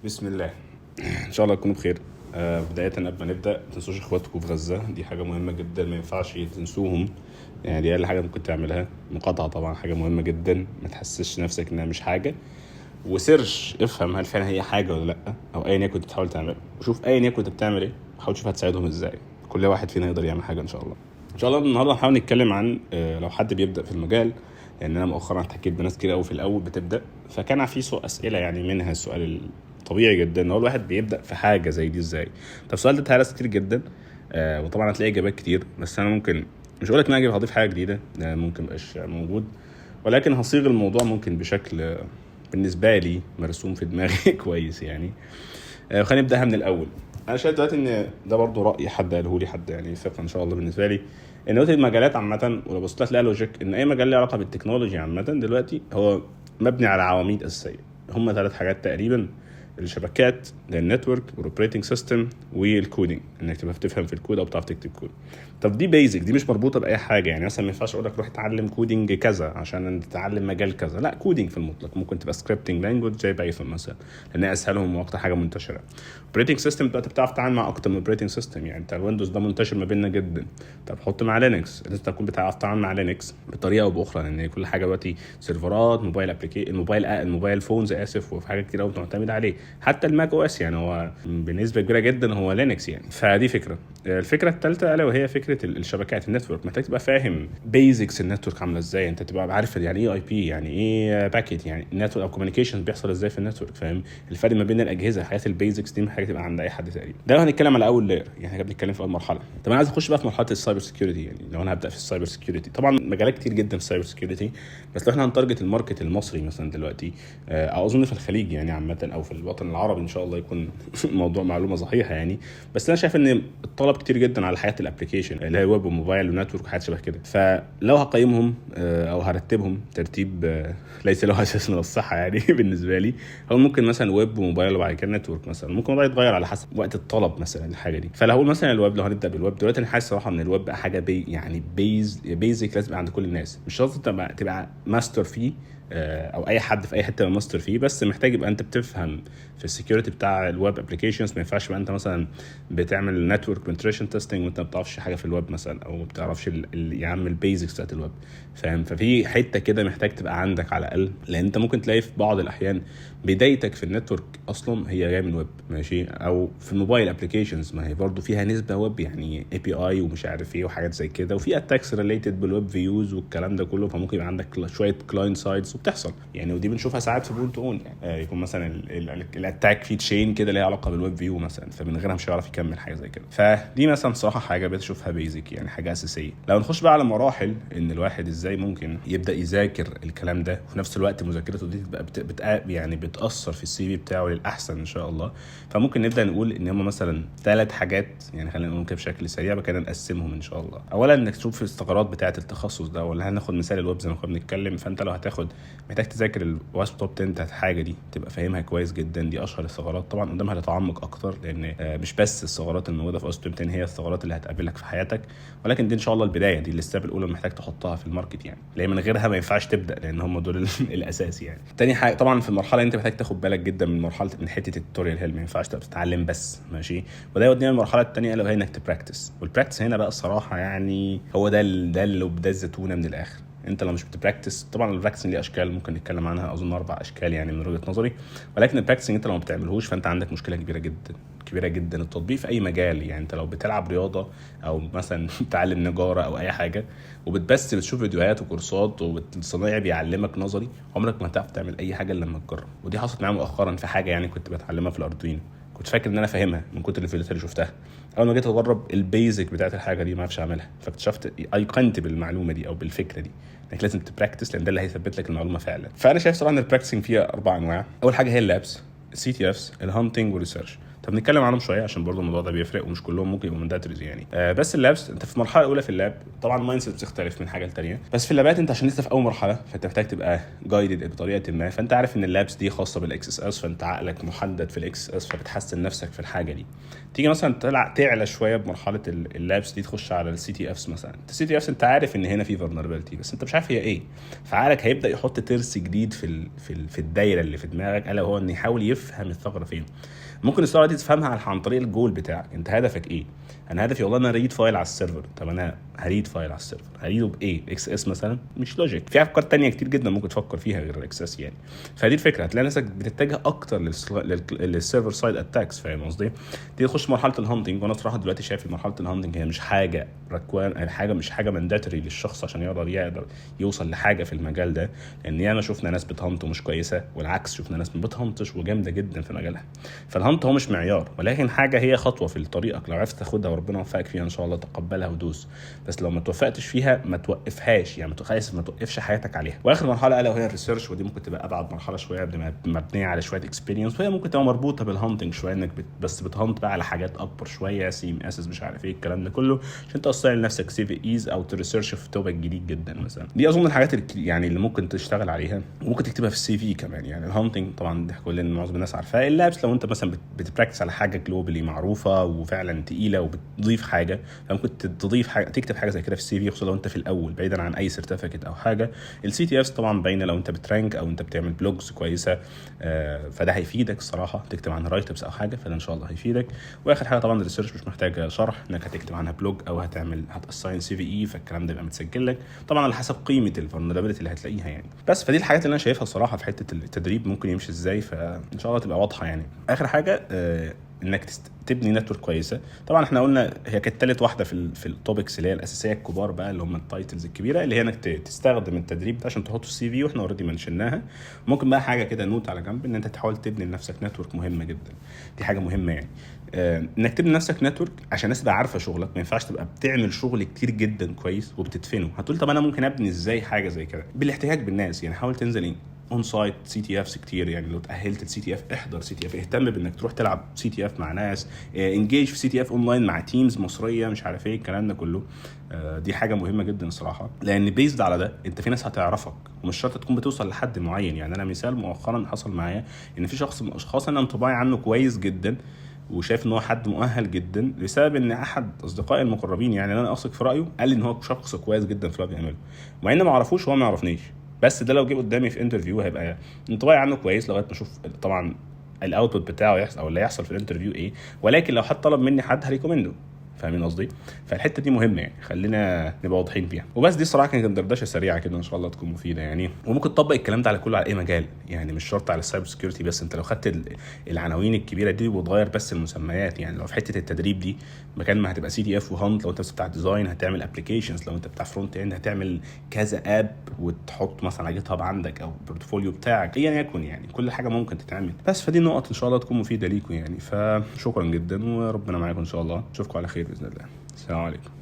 بسم الله، ان شاء الله تكونوا بخير. بداية قبل ما نبدأ، ما تنسوش اخواتكم في غزة، دي حاجة مهمة جدا ما ينفعش تنسوهم، يعني دي أقل حاجة ممكن تعملها. مقاطعة طبعا حاجة مهمة جدا، ما تحسسش نفسك إنها مش حاجة، و search افهم هل فعلا هي حاجة ولا لأ، أو أيا يكن بتحاول تعمله، وشوف أيا يكن أنت بتعمل إيه، وحاول تشوف هتساعدهم إزاي. كل واحد فينا يقدر يعمل حاجة إن شاء الله. إن شاء الله النهاردة هنحاول نتكلم عن لو حد بيبدأ في المجال، لأن أنا مؤخرا اتحكيت بناس كتير أوي في الأول بتبدأ، فكان في سؤال أسئلة، يعني منها السؤال طبيعي جدا ان هو الواحد بيبدا في حاجة زي دي ازاي. طب السؤال ده اتهرس كتير جدا، وطبعا هتلاقي اجابات كتير، بس انا ممكن مش هقول لك ان انا هضيف حاجة جديده، ده ممكن مبقاش موجود، ولكن هصيغ الموضوع ممكن بشكل بالنسبة لي مرسوم في دماغي كويس يعني. خلينا نبداها من الاول. انا شايف دلوقتي ان ده برضو راي حد قاله لي، حد يعني ثقة ان شاء الله بالنسبة لي، ان دلوقتي المجالات عامه، ولو بصيت هتلاقي logic ان اي مجال له علاقة بال technology عامة دلوقتي هو مبني على عواميد اساسيه، هم ثلاث حاجات تقريبا: الشبكات، ال network، وال operating system، وال coding، انك تبقى بتفهم في الكود او بتعرف تكتب كود. طب دي basic، دي مش مربوطة باي حاجه، يعني مثلا ما ينفعش اقول لك روح اتعلم coding كذا عشان تتعلم مجال كذا، لا، coding في المطلق ممكن تبقى scripting language زي Python مثلا، لانها اسهلهم واكتر حاجة منتشره. operating system دلوقتي بتعرف تتعامل مع اكتر من operating system، يعني انت ال Windows ده منتشر ما بيننا جدا، طب حط مع Linux، لازم تكون بتعرف تتعامل مع Linux بطريقة او باخرى، لان كل حاجة دلوقتي سيرفرات، mobile applica ال mobile phones اسف، وفي حاجات كتير قوي بتعتمد عليه، حتى ال Mac OS يعني هو بنسبة كبيرة جدا هو Linux يعني. فدي فكره. الفكرة الثالثة الا وهي فكرة الشبكات، ال network، محتاج تبقى فاهم basics ال network عامله ازاي، انت تبقى عارف يعني ايه IP، يعني ايه packet، يعني ال network او communication بيحصل ازاي في ال network، فاهم الفرق ما بين الاجهزه، حاجات ال basics دي حاجة تبقى عند اي حد تقريبا. ده لو هنتكلم على اول layer، يعني احنا بنتكلم في اول مرحله. طب انا عايز اخش بقى في مرحلة ال cyber security، يعني لو انا هبدا في ال cyber security، طبعا مجالات كتير جدا في ال cyber security، بس لو احنا هن target ال market المصري مثلا دلوقتي، او اظن في الخليج يعني عامه، او في الوطن العربي ان شاء الله يكون الموضوع معلومة صحيحه يعني، بس انا شايف ان الطلب كتير جدا على حاجات ال application اللي هي web و mobile و network وحاجات شبه كده. فلو هقيمهم او هرتبهم ترتيب ليس له اساس من الصحة يعني بالنسبة لي، هو ممكن مثلا web و mobile وبعد كده network مثلا، ممكن الموضوع يتغير على حسب وقت الطلب مثلا الحاجة دي. فلو هقول مثلا الويب، لو هنبدا بالويب دلوقتي، انا حاسس صراحة ان الويب بقى حاجة بي يعني basic لازم يبقى عند كل الناس، مش شرط تبقى ماستر فيه او اي حد في اي حتة يبقى ماستر فيه، بس محتاج يبقى انت بتفهم في ال security بتاع ال web applications. ما ينفعش يبقى انت مثلا بتعمل network penetration testing وانت ما بتعرفش حاجة في الويب مثلا، او ما بتعرفش يا عم ال basics بتاعت الويب، فاهم؟ ففي حتة كده محتاج تبقى عندك على الاقل، لان انت ممكن تلاقي في بعض الاحيان بدايتك في ال network اصلا هي جاية من ويب، ماشي، او في ال mobile applications، ما هي برضو فيها نسبه ويب، يعني API ومش عارف ايه وحاجات زي كده، وفي attacks related بال web views والكلام ده كله، فممكن يبقى عندك شوية client sides وبتحصل يعني، ودي بنشوفها ساعات في Pwn2Own يعني، يكون مثلا ال attack في chain كده ليها علاقة بال web view مثلا، فمن غيرها مش هيعرف يكمل حاجة زي كده. فدي مثلا صراحة حاجة بتشوفها basic، يعني حاجة اساسيه. لو نخش بقى على مراحل ان الواحد ازاي ممكن يبدا يذاكر الكلام ده، وفي نفس الوقت مذاكرته دي تبقى بت بت يعني بتاثر في ال CV بتاعه للاحسن ان شاء الله. فممكن نبدا نقول ان هم مثلا ثلاث حاجات، يعني خلينا نقول كده بشكل سريع بقى كده نقسمهم ان شاء الله. اولا انك تشوف الثغرات بتاعه التخصص ده، ولا هناخد مثال الويب زي ما كنا بنتكلم، فانت لو هتاخد محتاج تذاكر ال OWASP Top 10 بتاعت الحاجة دي، تبقى فاهمها كويس جدا، دي اشهر الثغرات. طبعا قدامها تتعمق اكتر، لان مش بس الثغرات الموجودة في OWASP Top 10 هي الثغرات اللي هتقابلك في حياتك، ولكن دي ان شاء الله البدايه، دي ال step الاولى اللي محتاج تحطها في ال market يعني، لان من غيرها ما ينفعش تبدا، لان هم دول الاساس يعني. تاني حاجة طبعا في المرحلة انت محتاج تاخد بالك جدا من مرحلة من حتة ال tutorial hell، ما ينفعش تبقى تتعلم بس، ماشي. وده يودينا للمرحلة الثانية الا وهي انك ت practice. وال practice هنا بقى الصراحة يعني هو ده اللي ده الزتونه من الاخر. انت لو مش بت practice، طبعا ال practicing ليه اشكال ممكن نتكلم عنها، اظن اربع اشكال يعني من وجهه نظري، ولكن ال practicing انت لو ما بتعملهوش فانت عندك مشكلة كبيرة جدا كبيرة جدا. التطبيق في اي مجال، يعني انت لو بتلعب رياضة او مثلا بتتعلم نجاره او اي حاجة وبتبس بتشوف فيديوهات وكورسات والصنايعي بيعلمك نظري، عمرك ما هتعرف تعمل اي حاجة الا لما تجرب. ودي حصلت معايا مؤخرا في حاجة يعني كنت بتعلمها في ال Arduino، كنت فاكر ان انا فاهمها من كتر الفيديوهات اللي شفتها، اول ما جيت اجرب ال basic بتاعت الحاجة دي ما عرفتش اعملها. فاكتشفت، ايقنت بالمعلومه دي او بالفكرة دي، انك لازم ت practice، لان ده اللي هيثبت لك المعلومة فعلا. فانا شايف صراحة ان ال practicing فيها اربع انواع. اول حاجة هي ال labs، ال CTFs، ال hunting وال research. طب نتكلم عنهم شوية عشان برضو الموضوع ده بيفرق، ومش كلهم ممكن يبقوا mandatories يعني. بس ال labs انت في المرحلة الاولى في ال lab طبعا ال mindset بتختلف من حاجة لتانيه، بس في ال labات انت عشان لسه في اول مرحلة فانت محتاج تبقى guided بطريقة ما، فانت عارف ان ال labs دي خاصة بال XSS، فانت عقلك محدد في ال XSS، فبتحسن نفسك في الحاجة دي. تيجي مثلا تعلى شوية بمرحلة ال labs دي، تخش على ال CTFs مثلا. ال CTFs انت عارف ان هنا في vulnerability بس انت مش عارف هي ايه، فعقلك هيبدا يحط ترس جديد في الدايرة اللي في دماغك، الا وهو ان يحاول يفهم الثغرة فين. ممكن الثغرة دي تفهمها عن طريق الجول بتاعك، انت هدفك ايه؟ انا هدفي والله انا read file على ال server. طب انا ه read file على ال server، ه read ه بايه؟ XSS مثلا؟ مش logic. في افكار تانية كتير جدا ممكن تفكر فيها غير ال XSS يعني. فدي الفكره، هتلاقي نفسك بتتجه اكتر لل server side attacks، فاهم قصدي؟ دي تخش مرحلة ال hunting، وانا صراحة دلوقتي شايف مرحلة ال hunting هي مش حاجة require، حاجة مش حاجة mandatory للشخص عشان يقدر يوصل لحاجة في المجال ده، لان ياما شفنا ناس بت hunt ومش كويسه، والعكس شفنا ناس ما بت hunt ش وجامده جدا في مجالها. فال hunt هو مش معيار، ولكن حاجة هي خطوة في طريقك، لو عرفت تاخدها وربنا وفقك فيها ان شاء الله تقبلها ودوس، بس لو ما توفقتش فيها ما توقفهاش يعني، ما توقفش حياتك عليها. واخر مرحلة الا وهي ال research، ودي ممكن تبقى ابعد مرحلة شوية، مبنية على شوية experience، وهي ممكن تبقى مربوطة بال hunting شويه، انك بس بت hunt بقى على حاجات اكبر شويه، CMS مش عارف ايه الكلام ده كله، عشان توصل لنفسك CVEs او ت research في topic جديد جدا مثلا. دي اظن الحاجات اللي يعني اللي ممكن تشتغل عليها، وممكن تكتبها في ال CV كمان يعني. ال hunting طبعا دي كل معظم الناس عارفاها. ال labs لو انت مثلا بت practice على حاجة globally معروفة وفعلا تقيلة وبتضيف حاجه، فممكن تضيف حاجه، تكتب حاجة زي كده في ال CV، خصوصا لو انت في الاول بعيدا عن اي certificate او حاجه. ال CTFs طبعا باينه، لو انت بت rank او انت بتعمل blogs كويسة، فده هيفيدك الصراحه، تكتب عن write ups او حاجه، فده ان شاء الله هيفيدك. واخر حاجة طبعا ال research مش محتاجه شرح، انك هتكتب عنها blog او هتعمل هت assign CVE، فالكلام ده يبقى متسجل لك طبعا على حسب قيمة ال vulnerability اللي هتلاقيها يعني. بس فدي الحاجات اللي انا شايفها الصراحة في حتة التدريب ممكن يمشي ازاي، فان شاء الله تبقى واضحة يعني. اخر حاجة انك تبني network كويسه. طبعا احنا قلنا هي كانت ثالث واحدة في ال topics اللي هي الاساسية الكبار بقى، اللي هم ال titles الكبيره، اللي هي انك تستخدم التدريب ده عشان تحطه في ال CV، واحنا already mention ناها. ممكن بقى حاجة كده note على جنب، ان انت تحاول تبني لنفسك network مهمة جدا، دي حاجة مهمة يعني. انك تبني لنفسك network عشان الناس تبقى عارفه شغلك. ما ينفعش تبقى بتعمل شغل كتير جدا كويس وبتدفنه. هتقول طب انا ممكن ابني ازاي حاجة زي كده؟ بالاحتكاك بالناس يعني، حاول تنزل on site CTFs كتير يعني، لو تاهلت ال CTF احضر CTF، اهتم بانك تروح تلعب CTF مع ناس، engage في CTF online مع teams مصريه، مش عارف ايه الكلام ده كله. دي حاجة مهمة جدا الصراحه، لان based على ده انت في ناس هتعرفك، ومش شرط تكون بتوصل لحد معين يعني. انا مثال مؤخرا حصل معايا ان في شخص من الاشخاص انا انطباعي عنه كويس جدا وشايف ان هو حد مؤهل جدا، لسبب ان احد اصدقائي المقربين يعني اللي انا اثق في رايه قال لي ان هو شخص كويس جدا في اللي بيعمله، مع ان ما اعرفوش وهو ما يعرفنيش، بس ده لو جه قدامي في interview هيبقى انطباعي عنه كويس لغاية ما اشوف طبعا ال output بتاعه يحصل او اللي هيحصل في ال interview ايه، ولكن لو حد طلب مني حد ه recommend ه، فاهمين قصدي؟ فالحته دي مهمة يعني، خلينا نبقى واضحين فيها. وبس دي الصراحة كانت دردشة سريعة كده، ان شاء الله تكون مفيدة يعني. وممكن تطبق الكلام ده على كله، على اي مجال يعني، مش شرط على ال cyber security بس. انت لو خدت العناوين الكبيرة دي وتغير بس المسميات يعني، لو في حتة التدريب دي مكان ما هتبقى CTF و hunt، لو انت بتاع design هتعمل applications، لو انت بتاع front end هتعمل كذا app وتحط مثلا على GitHub عندك او portfolio بتاعك، ايا يكن يعني، كل حاجة ممكن تتعمل. بس فدي النقط ان شاء الله تكون مفيدة ليكم يعني. فشكرا جدا وربنا معاكم ان شاء الله، اشوفكم على خير باذن الله. السلام عليكم.